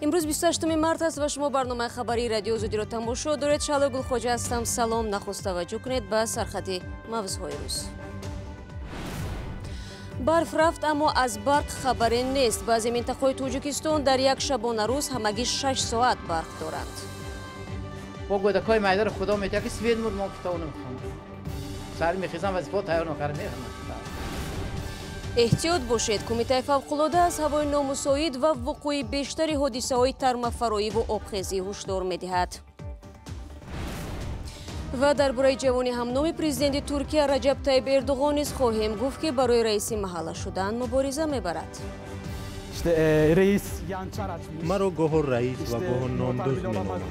Имрӯз 28 март аст ва шумо барномаи хабарии Радиои Озодиро тамошо доред. Шаҳло Гулхоҷа ҳастам. Салом. Нахуст таваҷҷӯҳ кунед ба сархати мавзӯъҳои рӯз. Барф рафт, аммо аз барқ хабаре нест. Баъзе минтақаҳои Тоҷикистон дар як шабонарӯз ҳамагӣ 6 соат барқ доранд. Бо гӯдакҳои майдаро худо метиҳад, ки свет мурд, мо китоб намехонем. Сари мехезам, вазифаҳо тайёр накарда мерам. Эҳтиёт бошед. Кумитаи фавқулода аз ҳавои номусоид ва вуқӯи бештари ҳодисаҳои тармафароӣ ву обхезӣ ҳушдор медиҳад. Ва дар бораи ҷавони ҳамноми президенти Туркия Раҷаб Тайиб Эрдуғон низ хоҳем гуфт, ки барои раиси маҳалла шудан мубориза мебарад. Маро гоҳо раис ва гоҳо нондӯз меноманд.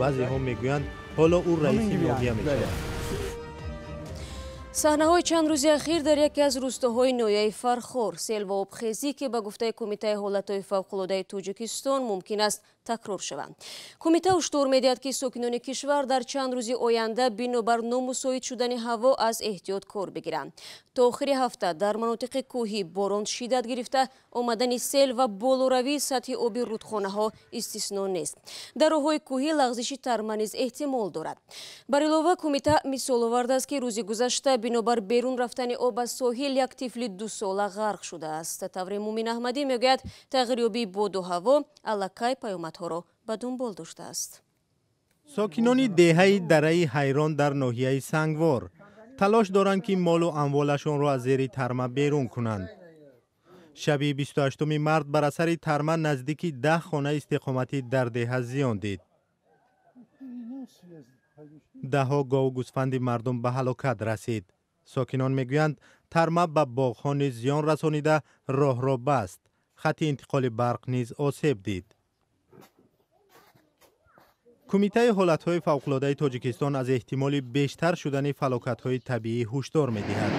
Баъзеҳо мегӯянд, ҳоло ӯ раиси ноҳия мешавад. Саҳнаҳои чанд рӯзи ахир дар яке аз рӯстоҳои ноҳияи Фархор, сел ва обхезӣ, ки ба гуфтаи Кумитаи ҳолатҳои фавқулодаи Тоҷикистон мумкин аст такрор шаванд. Кумита ҳушдор медиҳад, ки сокинони кишвар дар чанд рӯзи оянда бинобар номусоид шудани ҳаво аз эҳтиёт кор бигиранд. То охири ҳафта дар манотиқи кӯҳӣ борон шиддат гирифта, омадани сел ва болоравии сатҳи оби рудхонаҳо истисно нест. Дар роҳҳои кӯҳӣ лағзиши тарма низ эҳтимол дорад. Бар илова, кумита мисол овардааст, ки рӯзи гузашта бинобар берун рафтани об аз соҳил як тифли дусола ғарқ шудааст. Тавре Мумин Аҳмадӣ мегӯяд, тағйирёбии боду ҳаво аллакай паёмадҳоро ба дунбол доштааст. Сокинони деҳаи Дараи Ҳайрон дар ноҳияи Сангвор талош доранд, ки молу амволашонро аз зери тарма берун кунанд. Шаби 28 март бар асари тарма наздики 10 хонаи истиқоматӣ дар деҳа зиён дид. Даҳҳо гову гӯсфанди мардум ба ҳалокат расид. Сокинон мегӯянд, тарма ба боғҳо низ зиён расонида, роҳро баст. Хатти интиқоли барқ низ осеб дид. Кумитаи ҳолатҳои фавқулодаи Тоҷикистон аз эҳтимоли бештар шудани фалокатҳои табиӣ ҳушдор медиҳад.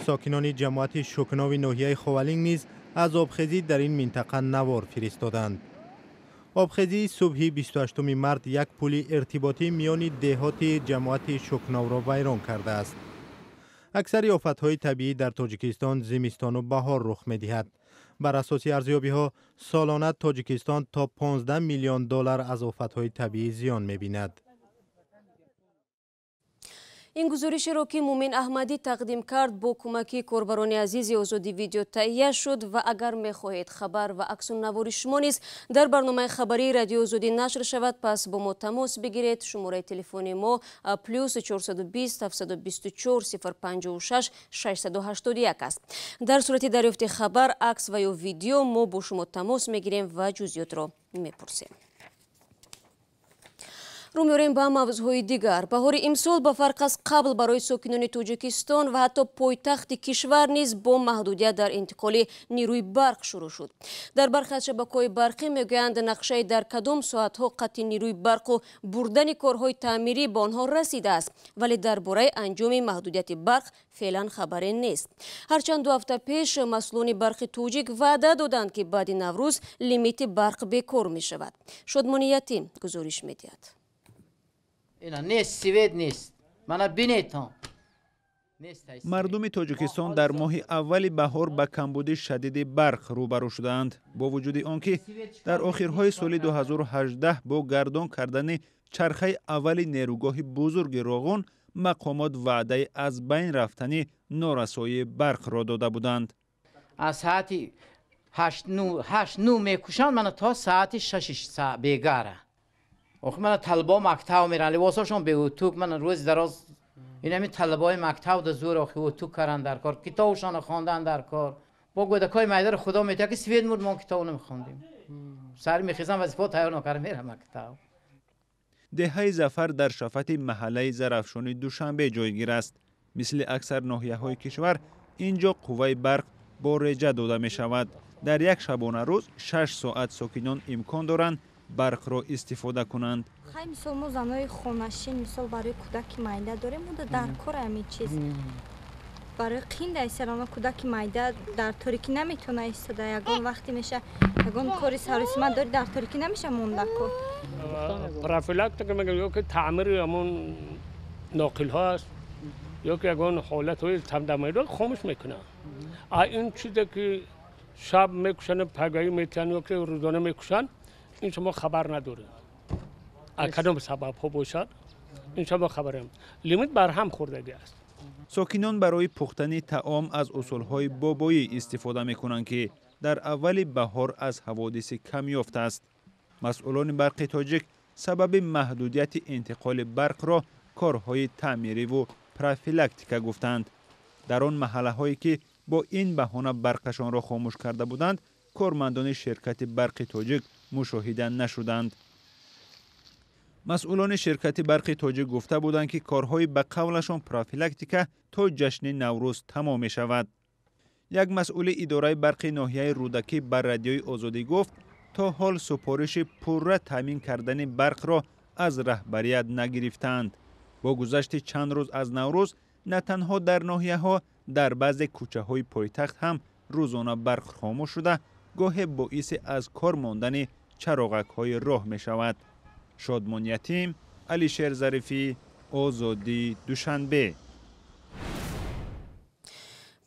Сокинони ҷамоати Шукнови ноҳияи Ховалинг низ аз обхезӣ дар ин минтақа навор фиристоданд. Обхезии субҳи 28 март як пули иртиботӣ миёни деҳоти ҷамоати Шукновро вайрон кардааст. Аксари офатҳои табиӣ дар Тоҷикистон зимистону баҳор рух медиҳад. Бар асоси арзёбиҳо, солона Тоҷикистон то 15 миллион доллар аз офатҳои табиӣ зиён мебинад. Ин гузоришеро, ки Мумин Аҳмадӣ тақдим кард, бо кӯмаки корбарони азизи Озодӣ Видео таҳия шуд. Ва агар мехоҳед, хабар ва аксу навори шумо низ дар барномаи хабарии Радиои Озодӣ нашр шавад, пас бо мо тамос бигиред. Шумораи телефони мо +420 724 056 681 аст. Дар сурати дарёфти хабар, акс ва ё видео мо бо шумо тамос мегирем ва ҷузъиётро мепурсем. Рӯ меорем ба мавзӯъҳои дигар. Баҳори имсол ба фарқ аз қабл барои сокинони Тоҷикистон ва ҳатто пойтахти кишвар низ бо маҳдудият дар интиқоли нерӯи барқ шурӯъ шуд. Дар бархе аз шабакаҳои барқӣ мегӯянд, нақшаи дар кадом соатҳо қатъи нерӯи барқу бурдани корҳои таъмирӣ ба онҳо расидааст, вале дар бораи анҷоми маҳдудияти барқ феълан хабаре нест. Ҳарчанд 2 ҳафта пеш масъулони Барқи Тоҷик ваъда доданд, ки баъди Наврӯз лимити барқ бекор мешавад. Шодмони Ятим гузориш медиҳад. Ина нест, свет нест. Мана бинетон. Мардуми Тоҷикистон дар моҳи аввали баҳор ба камбуди шадиди барқ рӯбарӯ шудаанд. Бо вуҷуди он ки дар охирҳои соли 2018 бо гардон кардани чархаи аввали нерӯгоҳи бузурги Роғун мақомот ваъдаи аз байн рафтани норасоии барқро дода буданд. Аз саати 8-9 мекушанд, мана то саати 6 бегара. Охи мана талабо мактаб меран, либосошон беутук, мана рӯзи дароз инами талабои мактаб да зур охи утук каран дар кор, китобшонро хондан дар кор. Бо гӯдакҳои майдаро худо метиҳад, ки свет мурд, мо китоб намехондем. Сари мехезам, вазифаҳо тайёр накарда мерам мактаб. Деҳаи Зафар дар шафати маҳаллаи Зарафшони Душанбе ҷойгир аст. Мисли аксар ноҳияҳои кишвар, ин ҷо қувваи барқ бо реҷа дода мешавад. Дар як шабонарӯз 6 соат сокинон имкон доранд барқро истифода кунанд. Хай, мисол, мо занои хонашин, мисол, барои кӯдаки майда дорем, мо дар кор ҳамин чиз барои қинда истерано, кӯдаки майда дар торикӣ наметавона истода. Ягон вақте меша, ягон кори саросима дори, дар торикӣ намеша монда ко. Профилактика мегӯям, ё ки таъмири ҳамон ноқилҳо аст, ё ки ягон ҳолатҳои тамдамайро хомӯш мекунанд. А ин чизе ки шаб мекушанд, пагаӣ метиҳанд ё ки рӯзона мекушанд, Ин шумо хабар надоред. Аз кадом сабабҳо бошад, ин шумо хабарем. Лимит барҳам хӯрдагӣ аст. Сокинон барои пухтани таом аз усулҳои бобоӣ истифода мекунанд, ки дар аввали баҳор аз ҳаводиси камёфт аст. Масъулони барқи тоҷик сабаби маҳдудияти интиқоли барқро корҳои таъмириву профилактика гуфтанд. Дар он маҳаллаҳое ки бо ин баҳона барқашонро хомӯш карда буданд, кормандони ширкати барқи тоҷик мушоҳида нашуданд. Масъулони ширкати барқи тоҷик гуфта буданд, ки корҳои ба қавлашон профилактика то ҷашни Наврӯз тамом мешавад. Як масъули идораи барқи ноҳияи Рӯдакӣ ба Радиои Озодӣ гуфт, то ҳол супориши пурра таъмин кардани барқро аз раҳбарият нагирифтаанд. Бо гузашти чанд рӯз аз Наврӯз на танҳо дар ноҳияҳо, дар баъзе кӯчаҳои пойтахт ҳам рӯзона барқ хомӯш шуда, гоҳе боиси аз кор мондани чароғакҳои роҳ мешавад. Шодмон Ятим, Алишер Зарифӣ, Озодӣ, Душанбе.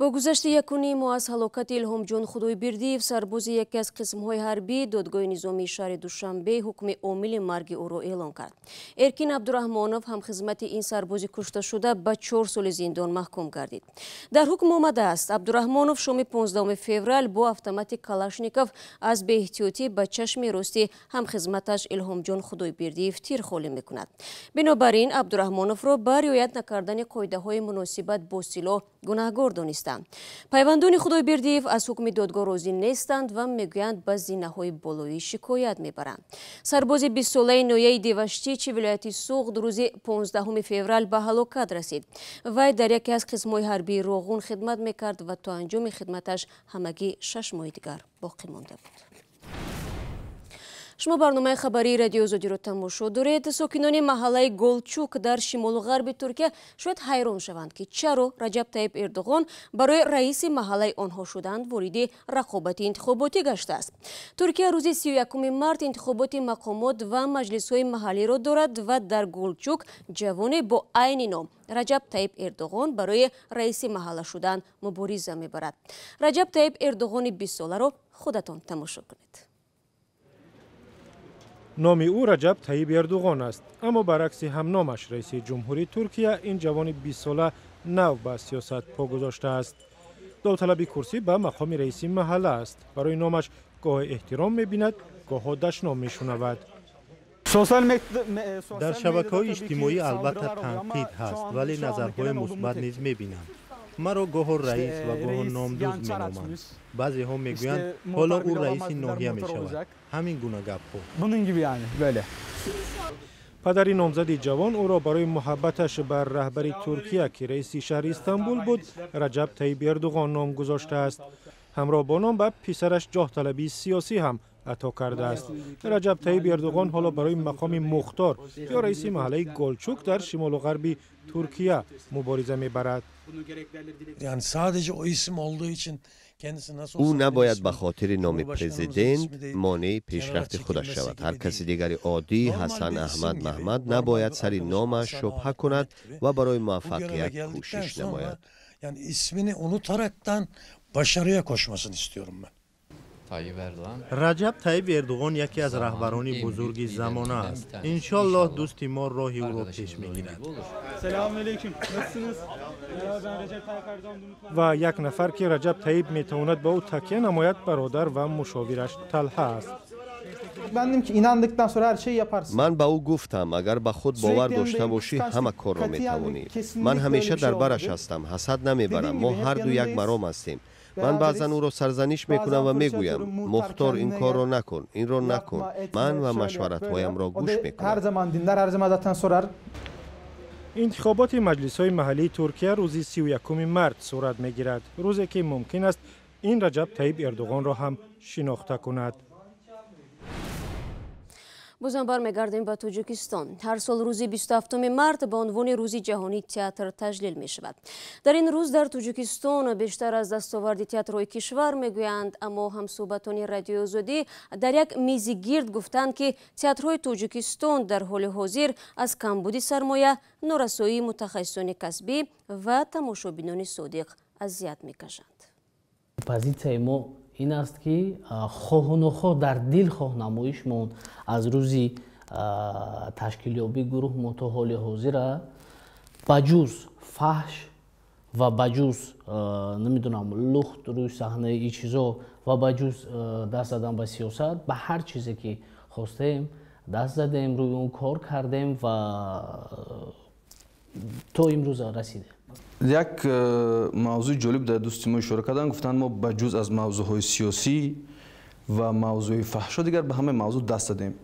Бо гузашти якуним моҳ аз ҳалокати Илҳомҷон Худойбердиев, сарбози яке аз қисмҳои ҳарбӣ, додгоҳи низомии шаҳри Душанбе ҳукми омили марги ӯро эълон кард. Эркин Абдураҳмонов, ҳамхизмати ин сарбози кушташуда, ба 4 соли зиндон маҳкум гардид. Дар ҳукм омадааст, Абдураҳмонов шоми 15 феврал бо автомати Калашников аз беэҳтиётӣ ба чашми рости ҳамхизматаш Илҳомҷон Худойбердиев тир холӣ мекунад. Бинобар ин Абдураҳмоновро ба риоят накардани қоидаҳои муносибат бо силоҳ гунаҳгор донистанд. Пайвандони Худойбердиев аз ҳукми додгоҳ розӣ нестанд ва мегӯянд, ба зинаҳои болоӣ шикоят мебаранд. Сарбози 20-солаи ноҳияи Деваштичи вилояти Суғд рӯзи 15 феврал ба ҳалокат расид. Вай дар яке аз қисмҳои ҳарбии Роғун хидмат мекард ва то анҷоми хидматаш ҳамагӣ 6 моҳи дигар боқӣ монда буд. Шумо барномаи хабарии Радиои Озодиро тамошо доред. Сокинони маҳаллаи Голчук дар шимолу ғарби Туркия шояд ҳайрон шаванд, ки чаро Раҷаб Таиб Эрдоғон барои раиси маҳаллаи онҳо шуданд вориди рақобати интихоботӣ гаштааст. Туркия рӯзи 31 март интихоботи мақомот ва маҷлисҳои маҳаллиро дорад ва дар Голчук ҷавоне бо айни ном Раҷаб Таиб Эрдоғон барои раиси маҳалла шудан мубориза мебарад. Раҷаб Таиб Эрдоғони 20-соларо худатон тамошо кунед. Номи ӯ Раҷаб Таиб Эрдоғон аст, аммо баръакси ҳамномаш раиси ҷумҳурии Туркия, ин ҷавони 20-сола нав ба сиёсат по гузоштааст. Довталаби курсӣ ба мақоми раиси маҳалла аст. Барои номаш гоҳе эҳтиром мебинад, гоҳо дашном мешунавад. Дар шабакаҳои иҷтимоӣ албатта танқид ҳаст, вале назарҳои мусбат низ мебинам. Маро гоҳо раис ва гоҳо номдуз меноманд. Баъзеҳо мегӯянд, ҳоло ӯ раиси ноҳия мешавад. Ҳамин гуна гапҳо. Падари номзади ҷавон ӯро барои муҳаббаташ бар раҳбари Туркия, ки раиси шаҳри Истанбул буд, Раҷаб Таиб Эрдоғон ном гузоштааст. Ҳамроҳ бо ном ба писараш ҷоҳталабии сиёсӣ ҳам ато кардааст. Раҷаб Таиб Эрдоғон ҳоло барои мақоми мухтор ё раиси маҳаллаи Голчук дар шимолу ғарби Туркия мубориза мебарад. Ӯ набояд ба хотири номи президент монеи пешрафти худаш шавад. Ҳар каси дигари оддӣ, Ҳасан, Аҳмад, Маҳмад, набояд сари номаш шубҳа кунад ва барои муваффақият кӯшиш намояд. Раҷаб Таиб Эрдоғон яке аз раҳбарони бузурги замона аст. Иншоллоҳ дӯсти мо роҳи ӯро пеш мегирад. Ва як нафар, ки Раҷаб Таиб метавонад ба ӯ такя намояд, бародар ва мушовираш Талҳа аст. Ман ба ӯ гуфтам, агар ба худ бовар дошта бошӣ, ҳама корро метавонӣ. Ман ҳамеша дар бараш ҳастам, ҳасад намебарам. Мо ҳарду як маром ҳастем. Ман баъзан ӯро сарзаниш мекунам ва мегӯям, мухтор, ин корро накун, инро накун. Ман ва машваратҳоямро гӯш мекунам. Интихоботи маҷлисҳои маҳаллии Туркия рӯзи 31 март сурат мегирад, рӯзе ки мумкин аст ин Раҷаб Таиб Эрдоғонро ҳам шинохта кунад. Бозам бармегардем ба Тоҷикистон. Ҳар сол рӯзи 27 март ба унвони Рӯзи ҷаҳонии театр таҷлил мешавад. Дар ин рӯз дар Тоҷикистон бештар аз дастоварди театрҳои кишвар мегӯянд, аммо ҳамсӯҳбатони Радиои Озодӣ дар як мизи гирд гуфтанд, ки театрҳои Тоҷикистон дар ҳоли ҳозир аз камбуди сармоя, норасоии мутахассисони касбӣ ва тамошобинони содиқ азият мекашанд. Позитсияи мо Ин аст ки хоҳу нохоҳ дар дилхоҳ намоишмон аз рӯзи ташкилёбии гурӯҳ мо то ҳоли ҳозира ба ҷуз фаҳш ва ба ҷуз намедонам лухт рӯи саҳнаи ин чизо ва ба ҷуз даст задан ба сиёсат, ба ҳар чизе ки хостем даст задем, рӯи он кор кардем ва то имрӯз расидем. Як мавзӯи ҷолиб дар дӯсти мо ишора карданд, гуфтанд мо ба ҷуз аз мавзӯъҳои сиёсӣ ва мавзӯи фаҳшо дигар ба ҳамаи мавзӯъ даст задем.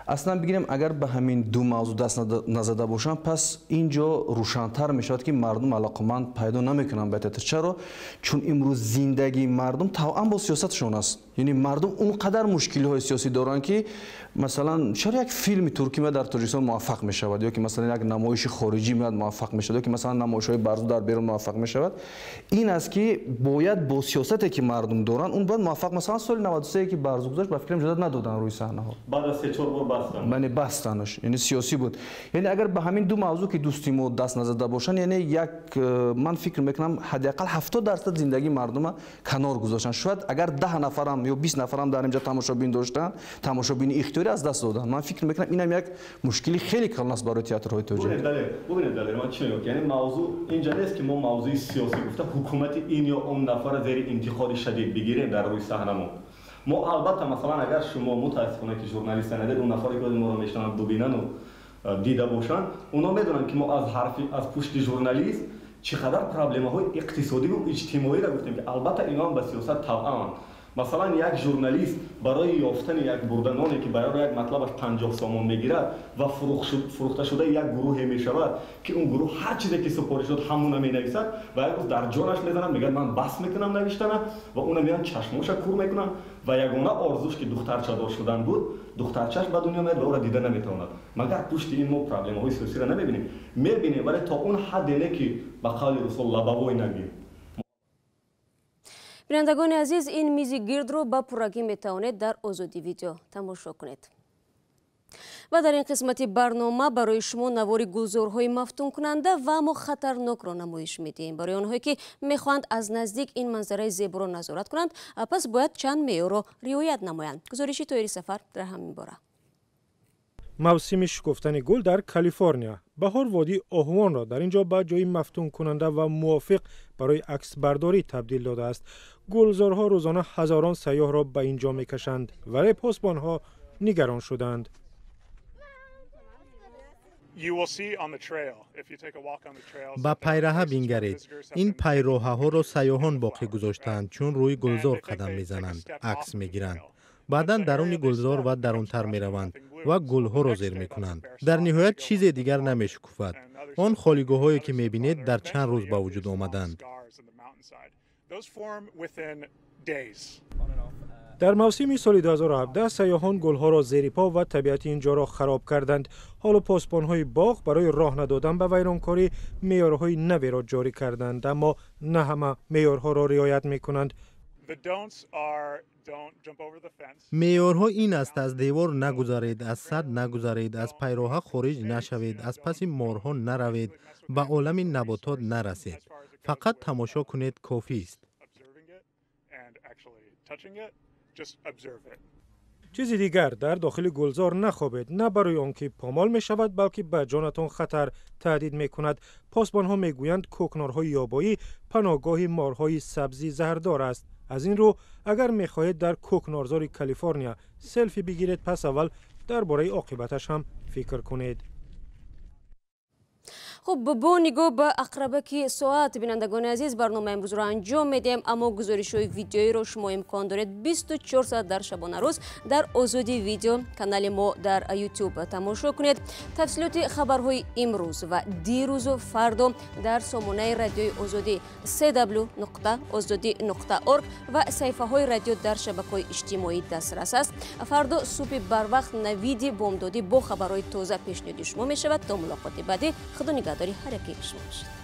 Аслан бигирем, агар ба ҳамин ду мавзӯъ даст назада бошанд, пас ин ҷо рӯшантар мешавад, ки мардум алоқаманд пайдо намекунанд ба театр. Чаро? Чун имрӯз зиндагии мардум тавъан бо сиёсатшон аст. Яъне мардум он қадар мушкилиҳои сиёсӣ доранд, ки масалан чаро як филми туркӣ меояд дар Тоҷикистон муваффақ мешавад, ё ки масалан як намоиши хориҷӣ меояд муваффақ мешавад, ё ки масалан намоишҳои барзу дар берун муваффақ мешавад. Ин аст ки бояд бо сиёсате ки мардум доранд, он бояд муваффақ. Масалан соли 93 ки барзу гузашт, ба фикрам иҷозат надоданд рӯи саҳнаҳо. Баъд аз 3-4 бор бастанд. Яъне бастанаш, яъне сиёсӣ буд. Яъне агар ба ҳамин ду мавзӯъ ки дӯсти мо даст назада бошанд, яъне як ман фикр мекунам ҳадди ақал 70% зиндагии мардума канор гузоштанд. Шояд агар 10 нафарам ё 20 нафарам дар инҷо тамошобин доштанд, тамошобини ихтиёрӣ аз даст доданд. Ман фикр мекунам инам як мушкили хеле калон аст барои театрҳои тоҷик. Бубинед, Далер, ман чӣ мегӯям? Яъне мавзӯъ инҷа нест ки мо мавзӯи сиёсӣ гуфта ҳукумати ин ё он нафарро зери интиқоди шадид бигирем дар рӯи саҳнамо. Мо албатта масалан агар шумо мутаассифона ки журналист надед, он нафаре ки моро мешунаванд бубинану дида бошанд, онҳо медонанд ки мо аз ҳарфи аз пушти журналист чӣ қадар проблемаҳои иқтисодиву иҷтимоиро гуфтем, ки албатта инҳо ҳам ба сиёсат тавъаанд. Масалан як журналист барои ёфтани як бурданоне ки барои як матлабаш 50 сомон мегирад ва фурӯхташудаи як гурӯҳе мешавад, ки он гурӯҳ ҳар чизе ки супориш дод ҳамона менависад ва як рӯз дар ҷонаш мезанад, мегӯяд ман бас мекунам навиштана, ва уна меянд чашмоша кур мекунанд ва ягона орзуш ки духтарчадор шудан буд, духтарчаш ба дунё меяд ва ӯро дида наметавонад. Магар пушти ин мо проблемаҳои сиёсиро намебинем? Мебинем, вале то он ҳадде не ки ба қавли русо лабавой нагӯем. Бинандагони азиз, ин мизи гирдро ба пуррагӣ метавонед дар Озодӣ видео тамошо кунед. Ва дар ин қисмати барнома барои шумо навори гулзорҳои мафтункунанда ва аммо хатарнокро намоиш медиҳем. Барои онҳое ки мехоҳанд аз наздик ин манзараи зеборо назорат кунанд, пас бояд чанд меъёрро риоят намоянд. Гузориши Тоҳири Сафар дар ҳамин бора. Мавсими шукуфтани гул дар Калифорния. Баҳор водии оҳувонро дар ин ҷо ба ҷои мафтункунанда ва мувофиқ барои аксбардорӣ табдил додааст. Гулзорҳо рӯзона ҳазорон сайёҳро ба ин ҷо мекашанд, вале посбонҳо нигарон шуданд. Ба пайраҳа бингаред. Ин пайроҳаҳоро сайёҳон боқӣ гузоштаанд, чун рӯи гулзор қадам мезананд, акс мегиранд. Баъдан даруни гулзор ва дарунтар мераванд ва гулҳоро зер мекунанд. Дар ниҳоят чизе дигар намешукуфад. Он холигоҳҳое ки мебинед дар чанд рӯз ба вуҷуд омаданд. Дар мавсими соли 2017 сайёҳон гулҳоро зери по ва табиати ин ҷоро хароб карданд. Ҳоло посбонҳои боғ барои роҳ надодан ба вайронкорӣ меъёрҳои наверо ҷорӣ карданд, аммо на ҳама меъёрҳоро риоят мекунанд. Меъёрҳо ин аст: аз девор нагузаред, аз сад нагузаред, аз пайроҳа хориҷ нашавед, аз паси морҳо наравед, ба олами наботот нарасед. Фақат тамошо кунед кофист. Чизи дигар, дар дохили гулзор нахобед, на барои он ки помол мешавад, балки ба ҷонатон хатар таҳдид мекунад. Посбонҳо мегӯянд кӯкнорҳои ёбоӣ паноҳгоҳи морҳои сабзи заҳрдор аст. Аз ин рӯ агар мехоҳед дар кӯкнорзори Калифорния селфи бигиред, пас аввал дар бораи оқибаташ ҳам фикр кунед. Хуб, бо нигоҳ ба ақрабаки соат, бинандагони азиз, барномаи имрӯзро анҷом медиҳем, аммо гузоришҳои видеоиро шумо имкон доред 24 соат дар шабонарӯз дар Озодӣ видео канали мо дар YouTube тамошо кунед. Тафсилоти хабарҳои имрӯз ва дирӯзу фардо дар сомонаи радиои Озодӣ cw.ozodi.org ва саҳифаҳои радио дар шабакаҳои иҷтимоӣ дастрас аст. Фардо субҳи барвақт навиди бомдодӣ бо хабарҳои тоза пешниҳоди шумо мешавад. То мулоқоти баъдӣ, худо нигаҳдори ҳар яки шумо бошад.